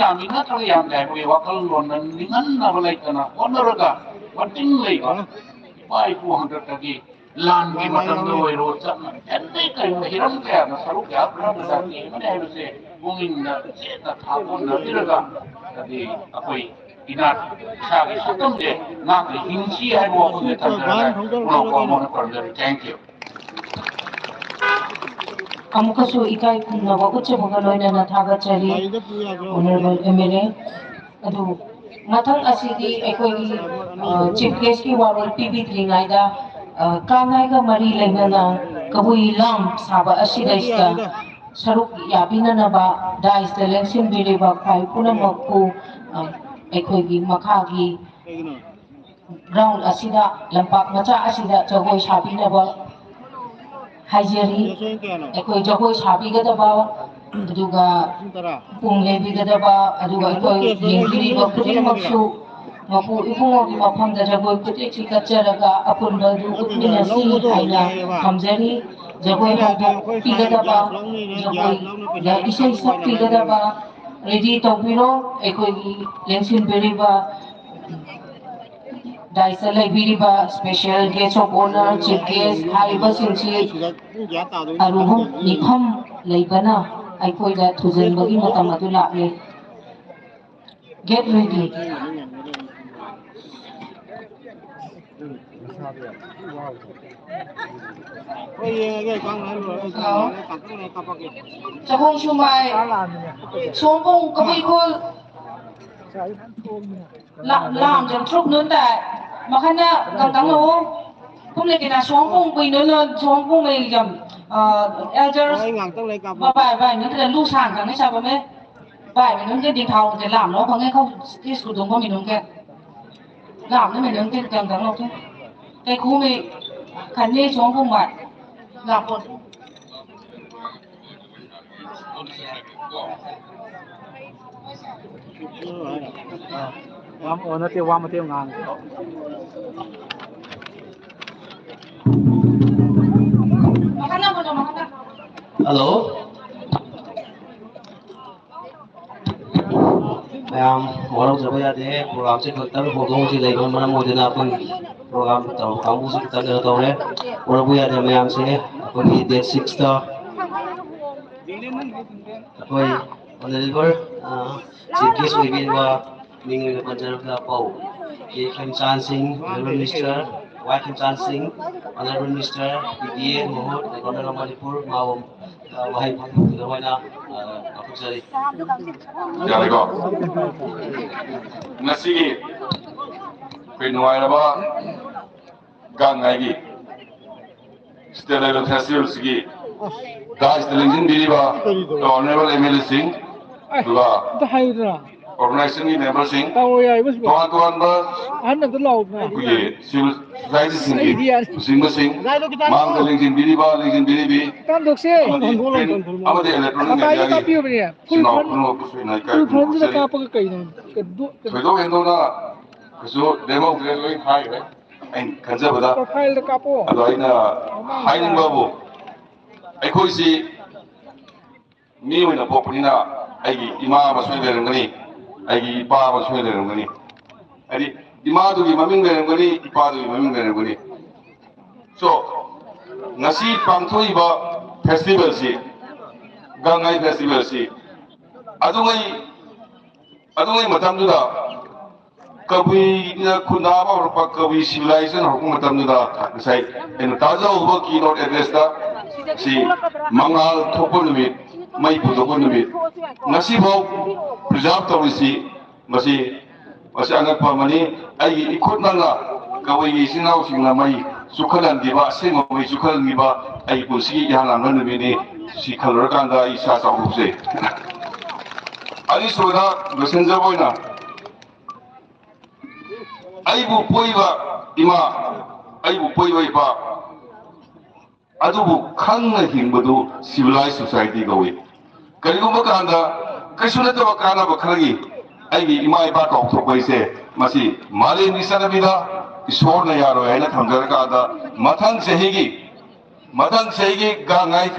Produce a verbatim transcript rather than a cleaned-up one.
ꯌꯥꯝꯃꯤ ꯅꯠꯇ꯭ꯔꯒ ꯌꯥꯝꯗꯦ ꯍꯥꯏꯕꯒꯤ ꯋꯥꯈꯜꯂꯣꯟꯗ ꯅꯤꯡꯍꯟꯅꯕ ꯂꯩꯇꯅ ꯍꯣꯠꯅꯔꯒ ꯃꯇꯤꯡ ꯂꯩꯕ ꯏꯄꯥ ꯏꯄꯨ ꯍꯥꯛꯇꯛꯇꯒꯤ ꯂꯥꯟꯒꯤ ꯃꯇꯝꯗ ꯑꯣꯏꯔꯣ, ꯆꯠꯅ ꯈꯦꯠꯅꯩ ꯀꯔꯤꯒꯨꯝꯕ ꯍꯤꯔꯝ ꯀꯌꯥꯗ ꯁꯔꯨꯛ ꯌꯥꯈ꯭ꯔꯕ ꯖꯥꯇꯤ ꯑꯃꯅꯤ ꯍꯥꯏꯕꯁꯦ ꯄꯨꯛꯅꯤꯡꯗ ꯆꯦꯠꯅ ꯊꯥꯒꯣꯟꯅꯕꯤꯔꯒ, ꯍꯥꯏꯗꯤ ꯑꯩꯈꯣꯏ ꯏꯅꯥꯠ ꯏꯁꯥꯒꯤ ꯁꯛꯇꯝꯁꯦ ꯉꯥꯛꯅ ꯍꯤꯡꯁꯤ ꯍꯥꯏꯕ ꯋꯥꯐꯝꯁꯦ ꯊꯝꯖꯔꯒ ꯄꯨꯝꯅꯃꯛꯄꯨ ꯑꯃꯨꯛ ꯍꯟꯅ ꯈꯨꯔꯨꯝꯖꯔꯤ꯫ Thank you꯫ ꯑꯃꯨꯛꯀꯁꯨ ꯏꯀꯥꯏ ꯈꯨꯝꯅꯕ ꯎꯠꯆꯕꯒ ꯂꯣꯏꯅꯅ ꯊꯥꯒꯠꯆꯔꯤ꯫ Honourable M L A꯫ ꯑꯗꯨ ꯃꯊꯪ ꯑꯁꯤꯗꯤ ꯑꯩꯈꯣꯏꯒꯤ, ꯑ, Chief Guest ꯀꯤ ꯋꯥꯔꯣꯜ ꯄꯤꯕꯤꯗ꯭ꯔꯤꯉꯩꯗ, ꯑ, ꯀꯥꯡ ꯍꯥꯏꯒ ꯃꯔꯤ ꯂꯩꯅꯅ ꯀꯕꯨꯏ ꯂꯥꯝ ꯁꯥꯕ ꯑꯁꯤꯗꯩꯁꯤꯗ ꯁꯔꯨꯛ ꯌꯥꯕꯤꯅꯅꯕ dais ꯇ ꯂꯦꯡꯁꯤꯟꯕꯤꯔꯤꯕ ꯈ꯭ꯋꯥꯏ ꯄꯨꯝꯅꯃꯛꯄꯨ, ꯑ, ꯑꯩꯈꯣꯏꯒꯤ ꯃꯈꯥꯒꯤ ground ꯑꯁꯤꯗ, ꯂꯝꯄꯥꯛ ꯃꯆꯥ ꯑꯁꯤꯗ ꯖꯒꯣꯏ ꯁꯥꯕꯤꯅꯕ ꯍꯥꯏꯖꯔꯤ꯫ ꯑꯩꯈꯣꯏ ꯖꯒꯣꯏ ꯁꯥꯕꯤꯒꯗꯕ, ꯑꯗꯨꯒ ꯄꯨꯡ ꯂꯦꯟꯕꯤꯒꯗꯕ, ꯑꯗꯨꯒ ꯑꯩꯈꯣꯏ ꯌꯦꯡꯕꯤꯔꯤꯕ ꯈꯨꯗꯤꯡꯃꯛꯁꯨ ꯃꯄꯨ ꯏꯕꯨꯡꯉꯣꯒꯤ ꯃꯐꯝꯗ ꯖꯒꯣꯏ ꯈꯨꯠꯊꯦꯛꯁꯤ ꯀꯠꯆꯔꯒ ꯑꯄꯨꯟꯕ ꯑꯗꯨ ꯎꯠꯃꯤꯟꯅꯁꯤ ꯍꯥꯏꯅ ꯊꯝꯖꯔꯤ꯫ ꯖꯒꯣꯏ ꯍꯧꯗꯣꯛꯄꯤꯒꯗꯕ, ꯖꯒꯣꯏꯗ ꯏꯁꯩ ꯁꯛꯄꯤꯒꯗꯕ ready ꯇꯧꯕꯤꯔꯣ꯫ ꯑꯩꯈꯣꯏꯒꯤ ꯂꯦꯡꯁꯤꯟꯕꯤꯔꯤꯕ dais ꯇ ꯂꯩꯕꯤꯔꯤꯕ special guest of honour, chief guest ꯍꯥꯏꯔꯤꯕꯁꯤꯡꯁꯤ ꯑꯔꯨꯕ ꯃꯤꯐꯝ ꯂꯩꯕꯅ ꯑꯩꯈꯣꯏꯗ ꯊꯨꯖꯤꯟꯕꯒꯤ ꯃꯇꯝ ꯑꯗꯨ ꯂꯥꯛꯂꯦ꯫ Get ready꯫ ꯍꯣꯏ, ꯌꯦꯡꯉꯒꯦ, ꯀꯥꯡ ꯍꯥꯏꯔꯨꯔꯣ꯫ ꯑꯩ ꯀꯥꯡ ꯍꯥꯏꯔꯒ ꯀꯥꯞꯄꯛꯀꯦ꯫ ꯆꯒꯣꯡ ꯁꯨꯃꯥꯏ, ꯁꯣꯝꯕꯨꯡ ꯀꯕꯨꯏ ꯈꯨꯜ꯫ ꯂꯥ-, ꯂꯥꯝ ꯖꯝ ꯊ꯭ꯔꯨꯞ ꯅꯨꯟ ꯇꯥꯏ꯫ ꯃꯈꯟꯅ ꯒꯝꯇꯪ ꯂꯧꯑꯣ꯫ ꯀꯨꯝꯂꯦ ꯀꯦꯅꯥ ꯁꯣꯝꯕꯨꯡ ꯀꯨꯏ ꯅꯨꯟ ꯅꯨꯟ, ꯁꯣꯝꯕꯨꯡ ꯃꯩ ꯖꯝ, ꯑ, elders꯫ ꯑꯩ ꯉꯥꯛꯇꯪ ꯂꯩ ꯀꯥꯞꯄꯛꯀꯦ꯫ ꯕꯥꯏ, ꯕꯥꯏ, ꯅꯨꯟ ꯇꯥꯏ ꯂꯨ ꯁꯥꯡ ꯈꯪꯉꯤ ꯁꯥꯕ ꯃꯦ꯫ ꯚꯥꯏ, ꯃꯅꯨꯡꯗ ꯗꯤꯡꯊꯥꯎꯁꯦ ꯂꯥꯝꯅꯕ ꯐꯪꯉꯦ, ꯈꯧ ꯁ꯭ꯇꯦꯖ ꯈꯨꯗꯣꯡꯕ ꯃꯅꯨꯡꯗ꯫ ꯂꯥꯝꯅ ꯃꯅꯨꯡꯗ ꯀꯪ ꯀꯪ ꯂꯧꯊꯣꯛ꯫ ꯀꯩꯈꯨ ꯃꯤ ꯈꯟꯅꯤ ꯆꯣꯡ ꯄꯨꯡ ꯃꯥ ꯂꯥꯝꯄꯣꯠ꯫ ꯋꯥ ꯑꯣ ꯅꯠꯇꯦ, ꯋꯥ ꯃꯇꯦꯛ ꯉꯥꯡ꯫ ꯃꯈꯥ ꯅꯝꯃꯣ, ꯃꯈꯥ꯫ ꯍꯜꯂꯣ꯫ ꯃꯌꯥꯝ ꯋꯥꯔꯧꯖꯕ ꯌꯥꯗꯦ꯫ ꯄ꯭ꯔꯣꯒ꯭ꯔꯥꯝꯁꯦ ꯈꯛꯇꯪ ꯍꯣꯡꯗꯣꯛ ꯍꯣꯡꯖꯤꯟ ꯂꯩꯕꯅ ꯃꯔꯝ ꯑꯣꯏꯗꯨꯅ ꯑꯩꯈꯣꯏ ꯄ꯭ꯔꯣꯒ꯭ꯔꯥꯝ ꯇꯧꯕ ꯀꯥꯡꯕꯨꯁꯨ ꯈꯤꯇꯪ ꯀꯩꯅꯣ ꯇꯧꯔꯦ꯫ ꯋꯥꯔꯧꯕ ꯌꯥꯗꯦ ꯃꯌꯥꯝꯁꯦ꯫ ꯑꯩꯈꯣꯏꯒꯤ ꯗꯦꯠ ꯁꯤꯛꯁꯇ ꯑꯩꯈꯣꯏ ꯑꯣꯅꯔꯦꯕꯜ ꯆꯤꯐ ꯒꯦꯁ ꯑꯣꯏꯕꯤꯔꯤꯕ ꯃꯤꯡ ꯑꯣꯏꯅ ꯄꯟꯖꯔꯕꯗ ꯄꯥꯎ ꯀꯦ ꯈꯦꯝꯆꯥꯟ Singh, honourable minister Y Khemchand Singh, honourable minister P T A Mohor, governor of Manipur ꯃꯥꯋꯝ ꯋꯥꯍꯩ ꯐꯣꯡꯗꯣꯛꯅꯕ ꯑꯣꯏꯅ ꯂꯧꯊꯣꯛꯆꯔꯤ꯫ ꯌꯥꯔꯦꯀꯣ? ꯉꯁꯤꯒꯤ ꯑꯩꯈꯣꯏ ꯅꯨꯡꯉꯥꯏꯔꯕ ꯒꯥꯡꯉꯥꯏꯒꯤ ꯁ꯭ꯇꯦꯠ ꯂꯦꯚꯦꯜ ꯐꯦꯁꯇꯤꯚꯦꯜꯁꯤꯒꯤ ꯗꯥꯏꯁꯇ ꯂꯦꯡꯁꯤꯟꯕꯤꯔꯤꯕ ꯑꯣꯅꯔꯦꯕꯜ ꯑꯦꯝ ꯑꯦꯜ ꯑꯦꯁꯤꯡ, ꯑꯗꯨꯒ ꯑꯝꯇ ꯍꯥꯏꯌꯨꯗꯅ꯫ ꯑꯣꯔꯒꯅꯥꯏꯖꯦꯁꯟꯒꯤ ꯃꯦꯝꯕꯔꯁꯤꯡ, ꯇꯧꯔꯣꯏ ꯍꯥꯏꯕꯁꯤꯕꯨ꯫ ꯇꯣꯉꯥꯟ ꯇꯣꯉꯥꯟꯕ ꯑꯍꯟ ꯑꯝꯇ ꯂꯥꯛꯑꯣꯗꯅ꯫ ꯑꯩꯈꯣꯏꯒꯤ ꯁꯤꯚꯤꯜ ꯁꯣꯁꯥꯏꯇꯤꯁꯤꯡꯒꯤ ꯑꯩꯗꯤ ꯌꯥꯔꯦ꯫ ꯂꯨꯆꯤꯡꯕꯁꯤꯡ, ꯃꯥꯡꯗ ꯂꯦꯡꯁꯤꯟꯕꯤꯔꯤꯕ, ꯂꯦꯡꯁꯤꯟꯕꯤꯔꯤꯕꯤ, ꯇꯥꯟꯊꯣꯛꯁꯦ꯫ ꯑꯃꯗꯤ ꯄ꯭ꯔꯤꯟ ꯑꯃꯗꯤ ꯏꯂꯦꯛꯇ꯭ꯔꯣꯅꯤꯛ ꯃꯇꯥꯏꯗ ꯃꯦꯗꯤꯌꯥꯒꯤ ꯀꯥꯞꯄꯤꯌꯨ ꯃꯤꯅꯦ꯫ ꯐꯨꯜ ꯏꯆꯤꯟ ꯏꯅꯥꯎ ꯐ꯭ꯔꯟ-, ꯄꯨꯝꯅꯃꯛꯄꯨꯁꯨ ꯑꯩꯅ ꯏꯀꯥꯏ ꯐꯨꯜ ꯈꯨꯝꯅꯕ ꯐ꯭ꯔꯟꯁꯤꯗ ꯐꯣꯡꯗꯣꯛꯆꯔꯤ꯫ ꯀꯥꯞꯄꯒ ꯀꯩꯅꯣ? ꯀꯩꯅꯣ-, ꯀꯩꯅꯣ-, ꯊꯣꯏꯗꯣꯛ ꯍꯦꯟꯗꯣꯛꯅ ꯀꯩꯁꯨ ꯂꯦꯝꯍꯧꯗ꯭ꯔꯦ, ꯂꯣꯏ ꯍꯥꯏꯈ꯭ꯔꯦ ꯑꯩꯅ ꯈꯟꯖꯕꯗ꯫ ꯄ꯭ꯔꯣꯐꯥꯏꯜꯗ ꯀꯥꯞꯄꯣ꯫ ꯑꯗꯣ ꯑꯩꯅ ꯃꯃꯥꯡ ꯍꯥꯏꯅꯤꯡꯕꯕꯨ, ꯑꯩꯈꯣꯏꯁꯤ ꯃꯤ ꯑꯣꯏꯅ ꯄꯣꯛꯄꯅꯤꯅ ꯑꯩꯒꯤ ꯏꯃꯥ ꯑꯃꯁꯨ ꯂꯩꯔꯝꯒꯅꯤ, ꯑꯩꯒꯤ ꯏꯄꯥ ꯑꯃꯁꯨ ꯂꯩꯔꯝꯒꯅꯤ꯫ ꯍꯥꯏꯗꯤ ꯏꯃꯥꯗꯨꯒꯤ ꯃꯃꯤꯡ ꯂꯩꯔꯝꯒꯅꯤ, ꯏꯄꯥꯗꯨꯒꯤ ꯃꯃꯤꯡ ꯂꯩꯔꯝꯒꯅꯤ꯫ So, ꯉꯁꯤ ꯄꯥꯡꯊꯣꯛꯏꯕ ꯐꯦꯁꯇꯤꯚꯦꯜꯁꯤ, ꯒꯥꯡꯉꯥꯏ ꯐꯦꯁꯇꯤꯚꯦꯜꯁꯤ ꯑꯗꯨꯉꯩ, ꯑꯗꯨꯉꯩ ꯃꯇꯝꯗꯨꯗ ꯀꯕꯨꯏꯅ ꯈꯨꯟꯗꯥꯕ ꯍꯧꯔꯛꯄ, ꯀꯕꯨꯏ ꯁꯤꯚꯤꯂꯥꯏꯖꯦꯁꯟ ꯍꯧꯔꯛꯄ ꯃꯇꯝꯗꯨꯗ ꯉꯁꯥꯏ ꯑꯩꯅ ꯇꯥꯖꯍꯧꯕ ꯀꯤ ꯅꯣꯠ ꯑꯦꯗ꯭ꯔꯦꯁꯇ ꯁꯤ ꯃꯉꯥꯜ ꯊꯣꯛꯄ ꯅꯨꯃꯤꯠ, ꯃꯩ ꯄꯨꯊꯣꯛꯄ ꯅꯨꯃꯤꯠ, ꯉꯁꯤꯐꯥꯎ ꯄ꯭ꯔꯤꯖꯥꯔꯚ ꯇꯧꯔꯤꯁꯤ ꯃꯁꯤ, ꯃꯁꯤ ꯑꯉꯛꯄ ꯑꯃꯅꯤ꯫ ꯑꯩꯒꯤ ꯏꯈꯨꯠꯃꯛꯅ ꯀꯕꯨꯏꯒꯤ ꯏꯆꯤꯟ ꯏꯅꯥꯎꯁꯤꯡꯅ ꯃꯩ ꯆꯨꯈꯠꯍꯟꯈꯤꯕ, ꯑꯁꯦꯡꯕ ꯃꯩ ꯆꯨꯈꯠꯍꯟꯈꯤꯕ ꯑꯩꯒꯤ ꯄꯨꯟꯁꯤꯒꯤ ꯏꯍꯥꯟ ꯍꯥꯟꯕ ꯅꯨꯃꯤꯠꯅꯤ꯫ ꯁꯤ ꯈꯜꯂꯨꯔꯀꯥꯟꯗ ꯑꯩ ꯏꯁꯥ ꯆꯥꯎꯊꯣꯛꯆꯩ꯫ ꯑꯅꯤꯁꯨꯕꯗ ꯂꯣꯏꯁꯤꯟꯖꯕ ꯑꯣꯏꯅ ꯑꯩꯕꯨ ꯄꯣꯛꯏꯕ ꯏꯃꯥ, ꯑꯩꯕꯨ ꯄꯣꯛꯏꯕ ꯏꯄꯥ, ꯑꯗꯨꯕꯨ ꯈꯪꯅ ꯍꯤꯡꯕꯗꯨ ꯁꯤꯚꯤꯂꯥꯏꯖ ꯁꯣꯁꯥꯏꯇꯤ ꯀꯧꯏ꯫ ꯀꯔꯤꯒꯨꯝꯕ ꯀꯥꯟꯗ ꯀꯩꯁꯨ ꯅꯠꯇꯕ ꯀꯥꯟꯅꯕ ꯈꯔꯒꯤ ꯑꯩꯒꯤ ꯏꯃꯥ ꯏꯄꯥ ꯀꯥꯎꯊꯣꯛꯄ ꯍꯥꯏꯁꯦ, ꯃꯁꯤ ꯃꯥꯂꯦꯝꯒꯤ ꯆꯠꯅꯕꯤꯗ ꯏꯁꯣꯔꯅ ꯌꯥꯔꯣꯏ ꯍꯥꯏꯅ ꯊꯝꯖꯔꯀꯥꯟꯗ, ꯃꯊꯪ ꯆꯍꯤꯒꯤ, ꯃꯊꯪ ꯆꯍꯤꯒꯤ ꯒꯥꯡꯉꯥꯏ